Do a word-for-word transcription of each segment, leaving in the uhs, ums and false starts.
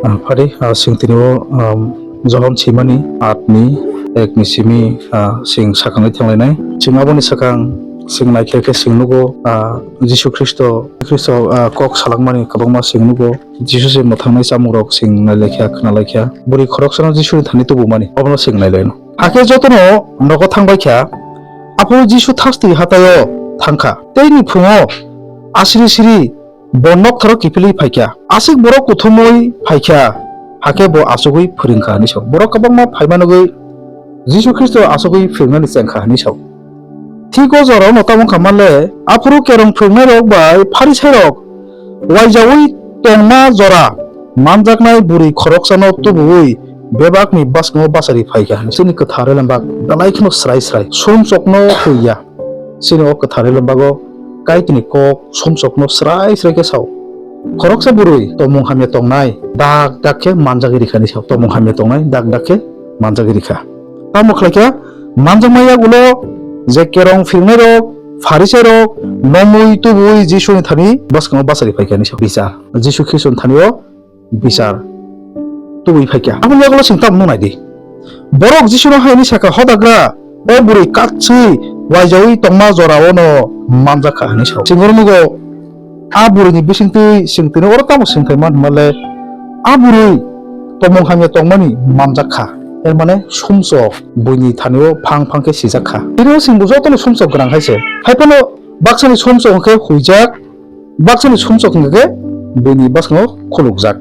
Ah, phari, ah, chwng tini o, um, Johon simani atni ekni simi, ah, chwng sakangwi thanglainai. Chwng aboni sakang chwng naikhe khe chwng nugo, ah, Jisu Khristo, Khristo, ah, kok salangmani kwbangma chwng nugo. Jisu se mwthangnai chamungrok chwng nailaikha, khwnalaikha. Bwrwi khoroksano Jisuni thani tubumani, obono chwng nailaino. Hakhe jotono nogo thangbaikha, aphuru Jisu thastwi hataio thangkha. Teini phungo asiri siri bo noktharo kiphilwi phaikha. Aswk borok kuthumwi phaikha, hakhe bo achugwi phwrwngkha hwnwi sao. Borok kwbangma phaimanogwi Jisu Khristo achugwi phwrwngnani chengkha hwnwi sao. Thik o jorao no tamo wngkha manle, aphuru kerong phwrwngnairok bai Pharisairok waijaui tongma jora manjaknai bwrwi khoroksano tubuui bebakni bwskango bachari phaikha hwnwi chini kwthar elembak belai kheno srai srai sumsokno huiya. Chini o kwthar elembak o Kaitorni kok sumsokno srai srai khe sao. Khoroksa bwrwi tongmung hamya tongnai dak dak khe manjagwi rikha hwnwi sao. Tongmung hamya tongnai dak dak khe manjagwi rikha. Tamo khlaikha, manjakma yagulo je kerong phirnairok, Pharisairok, nomwi tubui Jisuni thani bwskango bachari phaikha hwnwi sao. Bichar. Jisu Khristoni thani o bichar tubui phaikha. Aboni yagulo chwng tamo nung naidi. Borok Jisuno hai hwnwi sakha, "Hodagra, o bwrwi katswi waijaui tongma jorao no manjakha," hwnwi sao. Chwng oro nugo, a bwrwini bisingtwi chwng tini oro tamo swngthai man hwnmale, a bwrwi tongmung hamya tongmani manjakha. Er mane sumsok buini thani o phang phang khe sijakha. Tini o chwngbo jotono sumsok gwnang hai se. Hai phano baksani sumsok hwnkhe huijak, baksani sumsok hwnkhe buini bwskango khulukjak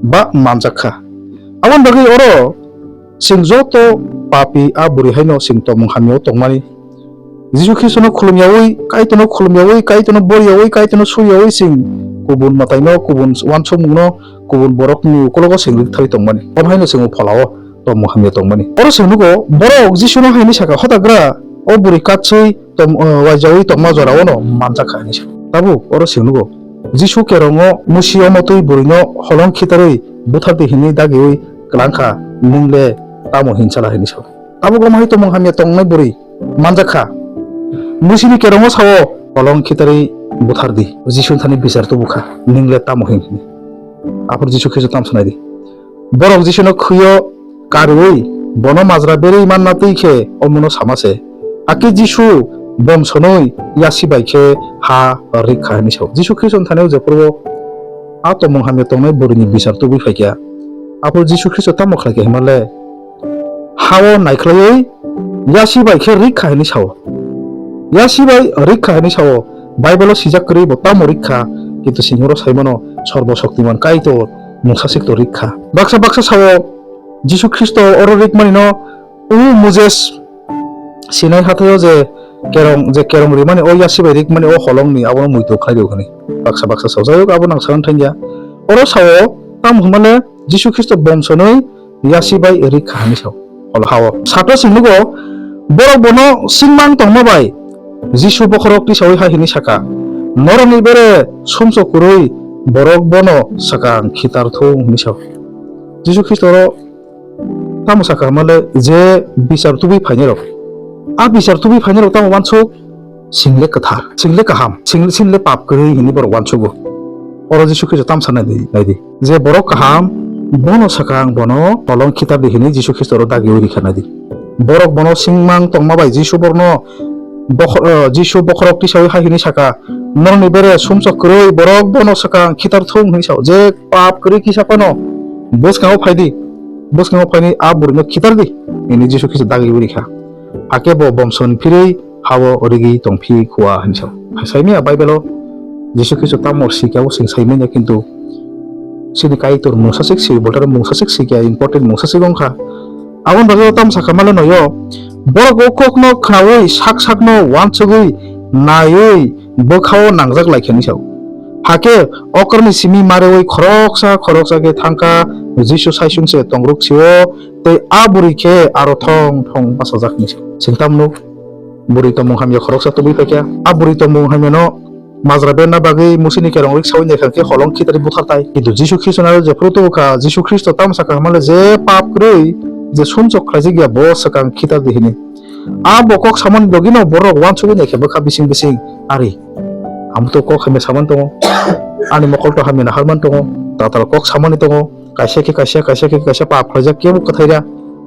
ba manjakha. Aboni bagwi oro chwng joto papi a bwrwi haino chwng tongmung hamya o tongmani. Jisu Khristono khulumyaui, Kaitorno khulumyaui, Kaitorno boriyaui, Kaitorno suiyaui chwng kubun mwtaino, kubun uansukmungno, kubun borokni ukologo chwng rwktharwi tongmani. Omo haino chwng o pholao tongmung hamya tongmani. Oro chwng nugo, borok Jisuno hai hwnwi sakha, "Hodagra, o bwrwi katswi tom-, o, waijaui tongma jorao no manjakha," hwnwi sa. Tabuk oro chwng nugo, Jisu kerongo musi omo twi bwrwino holong khitarwi buthardi hwnwi dagiui kwlangkha, "Nwng le tamo hinsala?" hwnwi sa. Tabuk omo hai tongmung hamya tongnai bwrwi manjakha. Musini kerongo sao, "Holong khitarwi buthardi." Jisu thani bichar tubukha, "Nwng le tamo hin?" hwnwi. Aphuru Jisu Khristo tamo sanai di. Borok Jisuno khwio karwi bono majra berwi manna twi khe omono sama se. Hakhe Jisu bom sonwi yasi bai khe ha rikha hwnwi sao. Jisu Khristo thani o jephuru o a tongmung hamya tongnai bwrwini bichar tubui phaikha. Aphuru Jisu Khristo tamo khlaikha hwnmale, ha-o naikhwlaiwi yasi bai khe rikha hwnwi sao. Yasi bai rikha hwnwi sao. Bible-o swijak kwrwi bo tamo rikha, kintu sini oro saimano Sorbo Shoktiman Kaitor mungsa sikto rikha. Baksa baksa sao, Jisu Khristo oro rikmanino, o Moses Sinai hathaio je kerong, je kerong rimani, o yasi bai rikmani, o holongni abono muitu khlai rw hwnwi baksa baksa sao. Jai hok, abo nang sakno thangya. Oro sao, tamo hwnmale Jisu Khristo bom sonwi yasi bai rikha hwnwi sao. Holo hao. Sakno chwng nugo, borok bono singmang tongma bai Jisu bokhorok tisaui hai hwnwi sakha, "Norokni bere sumsok kwrwi borok bono swkang khitar thung," hwnwi sao. Jisu Khristo oro tamo sakha hwnmale je bichar tubui phainairok, a bichar tubui phainairok tamo uansuk? Single kwthar, single kaham, single, single pap kwrwi hwnwi borok uansugo. Oro Jisu Khristo tamo sa naidi, naidi. Je borok kaham, bono swkang bono holong khitar di hwnwi Jisu Khristo oro dagiui rikha naidi. Borok bono singmang tongma bai Jisu borokno bokhor-, eh, Jisu bokhorok tisaui hai hwnwi sakha, "Norokni bere sumsok kwrwi borok bono swkang khitar thung," hwnwi sao. Je pap kwrwi kisa phano bwskango phai di, bwskango phainwi a bwrwino khitar di, hwnwi Jisu Khristo dagiui rikha. Hakhe bo bom son phirwi hao rigi tongphi khua hwnwi sao. Hai sai manya Bible-o Jisu Khristo tamo sikha bo chwng sai manya, kintu chini Kaitor mungsa sik si, botaro mungsa sik sikha, important mungsa sik wngkha. Aboni bagwi o tamo sakha male noyo, borok o kokno khnaui sak sakno uansugwi naiwi bwkhao nangjak lai kha hwnwi sao. Hakhe okrokni simi mareui khoroksa khoroksa khe thangkha, Jisu saisung se tongruk sio, tei a bwrwi khe aro thong thong bachajak hwnwi sao. Chwng tamno bwrwi tongmung hamya khoroksa tubui paikha. A bwrwi tongmung hamyano majra berna bagwi musini kerong rik saui naikha khe holong khitarwi buthar tai. Kintu Jisu Khristo naro jephuru tubu kha, Jisu Khristo tamo sakha hwnmale je pap kwrwi je sumsok khlaijak ya bo swkang khitar di hwnwi. A bo kok samani logino borok uansugwi naikha bwkha bising bising, "Ari, amo to kok hamya saman tongo, ani mokol to hamya naharman tongo, tatal kok samani tongo." Kaisa khe kaisa, kaisa khe kaisa pap khlaijak, kebo kwthai ya,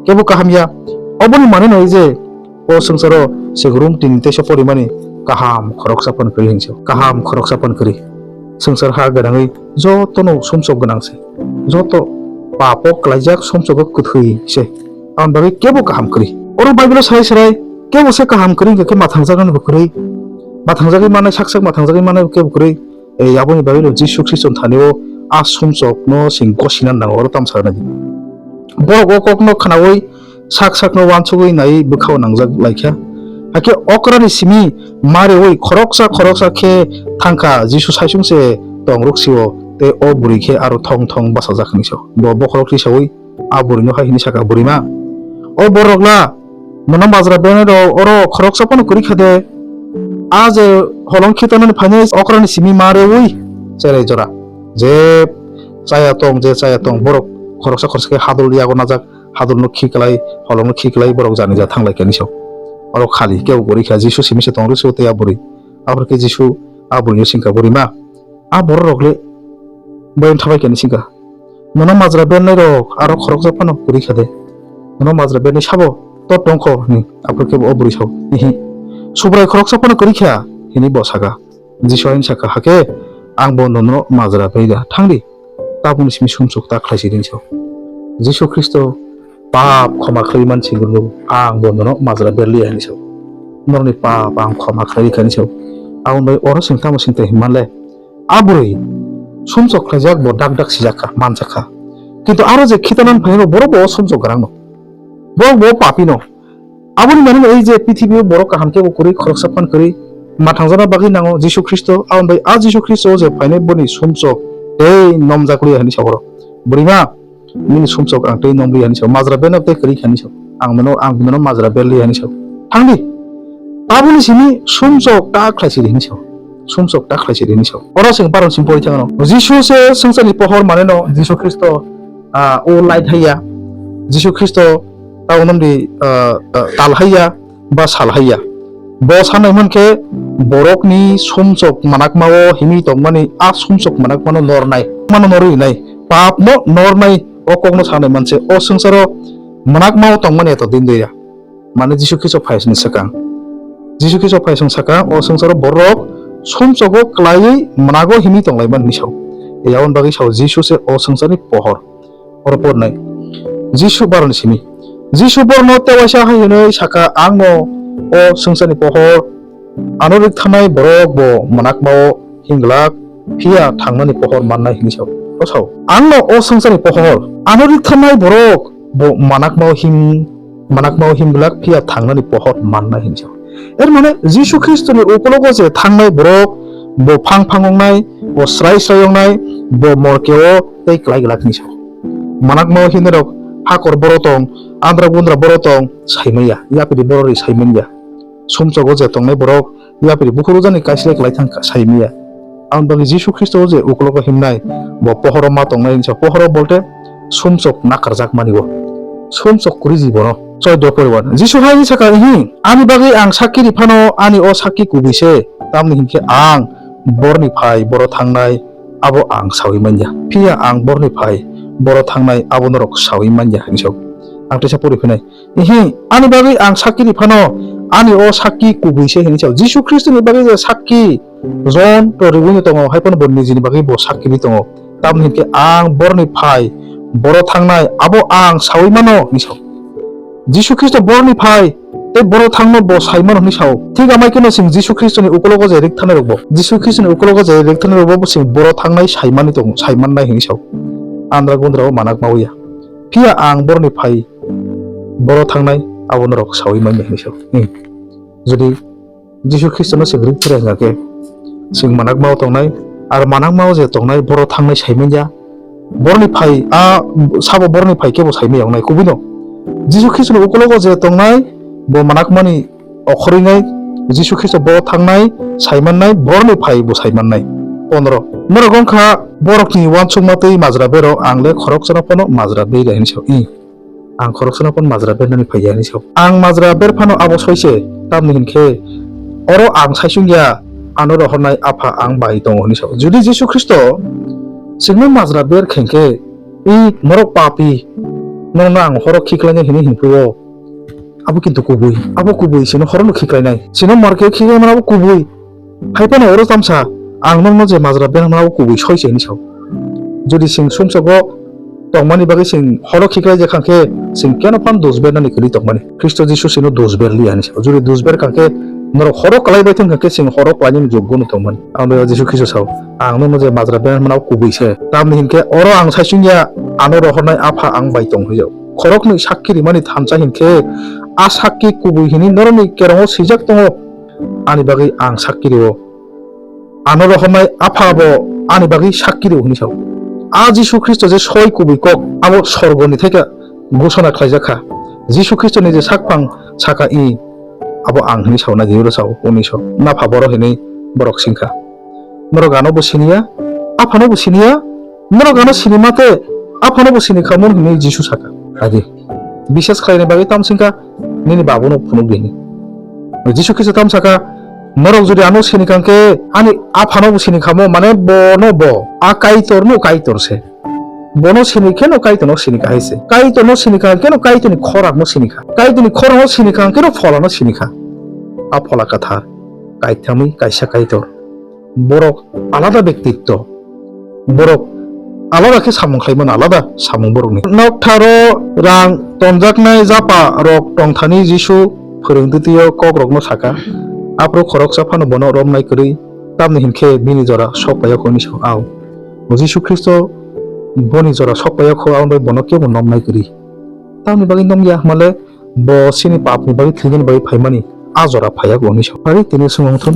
kebo kaham ya. Oboni manwi nai je o swngcharo se room tin teisa porimani kaham khoroksa phano kwrwi hinse, kaham khoroksa phano kwrwi. Swngchar ha gwnangwi jotono sumsok gwnang se, joto papo kwlaijak sumsogo kwthwi se, aboni bagwi kebo kaham kwrwi. Oro Bible-o sarai sarai kebo se kaham kwrwi wngkha khe mathangjaknani bo kwrwi, mathangjagwi manai sak sak mathangjagwi manai bo kebo kwrwi. E, aboni bagwino Jisu Khristo thani-o a sumsokno chwng gosina nango, oro tamo saknai di. Borok o kokno khnaui sak sakno uansugwi naiwi bwkhao nangjak laikha. Hakhe okrani simi mareui khoroksa khoroksa khe thangkha, Jisu saisung se tong rwksio, tei o bwrwi khe aro thong thong bachajak hinwi sao. Bo bokhorok tisaui a bwrwino hai hwnwi sakha, "Bwrwima, o borok la nono majra bernai rok oro khoroksa phano kwrwi kha de? A je holong khitanani phainai okrani simi ma reui cherai jora, je chaya tong, je chaya tong, borok khoroksa khoroksa khe hadul yago najak, hadulno khiklai, holongno khiklai borok jani ja thanglai kha hinwi sao." Oro khali kebo kwrwi kha, Jisu simi se tong rwksio tei a bwrwi. Aphuru khe Jisu a bwrwino singkha, "Bwrwima, a borok rok le boyang thabai khe?" hinwi singkha. "Nono majra bernai rok aro khoroksa phano kwrwi kha de? Nono majra bernai sabo to tongkho?" hinwi. Aphuru khe o bwrwi sao, "Ihi, Subrai khoroksa phano kwrwi kha," hinwi bo sakha. Jisu haino sakha, "Hakhe ang bo nono majra berya, thang di, tabukni simi sumsok ta khlai si di," hinwi sao. Jisu Khristo pap khoma khlai man singkhe ang bo nono majra berliya hinwi sao. Norokni pap ang khoma khlai rikha hinwi sao. Aboni bai oro chwng tamo singta hinmanle? A bwrwi sumsok khlaijak, bo dak dak sijak kha, manjak kha. Kintu aro je khitanani phaino borok bo o sumsok gwnangno. Borok bo o papino. Aboni manwi ei je pithibio borok kaham khe bo kwrwi, khoroksa phan kwrwi, mathangjana bagwi nango Jisu Khristo. Aboni bai a Jisu Khristo o je phainai boni sumsok tei nomjak liya hinwi sa oro. Bwrwima, nini sumsok ang tei nongli hinwi sao, majra beno tei kwrwi kha hinwi sao, ang nono, ang nono majra berli hinwi sao. Thangdi, tabukni simi sumsok ta khlai sidi hinwi sao, sumsok ta khlai sidi hinwi sao. Oro chwng baron simi pori thangno. Jisu se swngcharni pohor maneno Jisu Khristo, ah, o lai thaiya. Jisu Khristo ta unomdi, ah, ah, tal haiya. Ba sal haiya. Bo sanai mankhe borokni sumsok manakmao himwi tongmani a sumsok manakmano nornai, mano norwi nai, papno nornai, o kokno sanai manse o swngcharo manakmao tongmani eto din doya. Mane Jisu Khristo phaisni swkang. Jisu Khristo phaisung swkang o swngcharo borok sumsogo kwlaiwi manago himwi tonglaimani hinwi sao. Yaboni bagwi sao Jisu se o swngcharni pohor. Oro pornai. Jisu baroni simi. Jisu borno tewaisa hai hwnwi saka, "Ang no o swngcharni pohor, ano riktharnai borok bo mwnakmao himglak, phiya thangnani pohor mannai," hwnwi sao. O sao, "Ang no o swngcharni pohor, ano riktharnai borok bo mwnakmao him, mwnakmao himglak, phiya thangnani pohor mannai," hwnwi sao. Er mane Jisu Khristoni ukologo je thangnai borok bo phang phang wngnai, bo srai srai wngnai, bo morkeo tei klai glak hinwi sao. Manakmao hinwi rok hakor boro tong, andra gundra boro tong, saimanya, yapri borori saimanya. Sumsogo je tongnai borok, yapri bukhurujani kaisilai kwlai thang saimanya. Aboni bagwi Jisu Khristo je ukologo himnai, bo pohoro ma tongnai hinwi sao, pohoro bolte sumsok nakarjak mani bo. Sumsok kwrwi ji bono. Choi do poriwan. Jisu hai hinwi saka, "Ihi, ani bagwi ang sakki ri phano ani o sakki kubui se, tamni hinkhe ang borni phai boro thangnai abo ang saui manya. Phiya ang borni phai boro thangnai abo norok saui manya," hinwi sao. Ang teisa pori phinai. "Ihi, ani bagwi ang sakki ri phano ani o sakki kubui se," hinwi sao. Jisu Khristoni bagwi je sakki Jon to riwino tongo, hai phano bo nijini bagwi bo sakki ri tongo. Tamni hinkhe ang borni phai, boro thangnai, abo ang saui mano, hinwi sao. Jisu Khristo borni phai, tei boro thangno bo sai mano hinwi sao. Thik amai kheno chwng Jisu Khristoni ukologo je rik thanai rokbo, Jisu Khristoni ukologo je rik thanai rokbo chwng boro thangnai sai mani tongo, sai mannai hinwi sao. Andra gundra o manak ma ya. Phiya ang borni phai, boro thangnai, abo norok saui manya hinwi sao. Hmm. Jodi Jisu Khristono chwng rik phre hwnkha khe, chwng manakmao tongnai, ar manakmao je tongnai, boro thangnai sai manya. Borni phai, a sabo borni phai khe bo sai manya wngnai. Kubui no Jisu Khristoni ukologo je tongnai, bo manakmani okhorwi nai, Jisu Khristo bo thangnai, sai mannai, borni phai bo sai mannai. Pondro. Norok wngkha borokni uansukma tei majra bero, ang le khoroksano phano majra beri hinwi sao. Ih. Ang khoroksano phano majra bernani phai ya hinwi sao. Ang majra ber phano abo soi se, tamni hinkhe oro ang saisung ya, ano rohornai Apha ang bai tongo hinwi sao. Jodi Jisu Khristo chwngno majra ber khe hinkhe, I norok papi, norokno ang horo khiklainai hinwi hinphuru. Abo kintu kubui, abo kubui, chwngno horono khiklainai. Chwngno markeo khiklaimani abo kubui. Hai phano oro tamsa, ang nokno je majra bernama abo kubui soi se hinwi sao. Jodi chwng sumsogo tongmani bagwi chwng horo khiklai je khangkhe, chwng keno phano dos bernani kwrwi tongmani. Khristo Jisu chwngno dos berliya hinwi sao. Jodi dos ber khangkhe, norok horo kwlai bai thung khangkhe chwng horo kwlainani joggo no tongmani. Ang Jisu Khristo sao, ang nokno je majra bernama abo kubui se. Tamni hinkhe oro ang saisungya, ano rohornai Apha ang bai tong hinwi sao. Khoroknwi sakki rimani thansa hinkhe, a sakki kubui hinwi norokni kerongo swijak tongo. Ani bagwi ang sakki rio. Ano rohornai Apha bo ani bagwi sakki rio hinwi sao. A Jisu Khristo je soi kubui kok, abo sorgoni theke gusona khlaijak kha. Jisu Khristoni je sakphang saka i, abo ang hinwi sao, na Jisu sao, uni sao. Napha boro hinwi borok singkha. Norok ano bo siniya, Aphano bo siniya, norok ano sinima tei Aphano bo sini kha mun hinwi Jisu saka. Adi. Biswas khlaini bagwi tam singkha, nini babuno phunuk di hinwi. Jisu Khristo tam saka, norok jodi ano sini khangkhe ani Aphano bo sini khamo, mane bono bo, a Kaitorno Kaitor se. Bono sini kheno Kaitorno sini kha hai se. Kaitorno sini kha kheno Kaitorni khorangno sini kha. Kaitorni khorangno sini kha kheno pholano sini kha. A phola kwthar, kaithamwi kaisa Kaitor. Borok alada bektitto. Borok alada khe samung khlaimano, alada samung borokni. Noktharo rang tonjaknai japa rok tongthani Jisu phwrwngtwtwio kokrokno saka. Aphuru khoroksa phano bono romnai kwrwi, tamni hinkhe bini jora sok paiyakho hinwi sao. Ao Jisu Khristo boni jora sok paiyakho, aboni bai bono kebo nomnai kwrwi. Tamni bagwi nongya hwnmale bo chini papni bagwi thwinani bagwi phaimani a jora phaiyakho hinwi sao. Ari tini swngwng thung.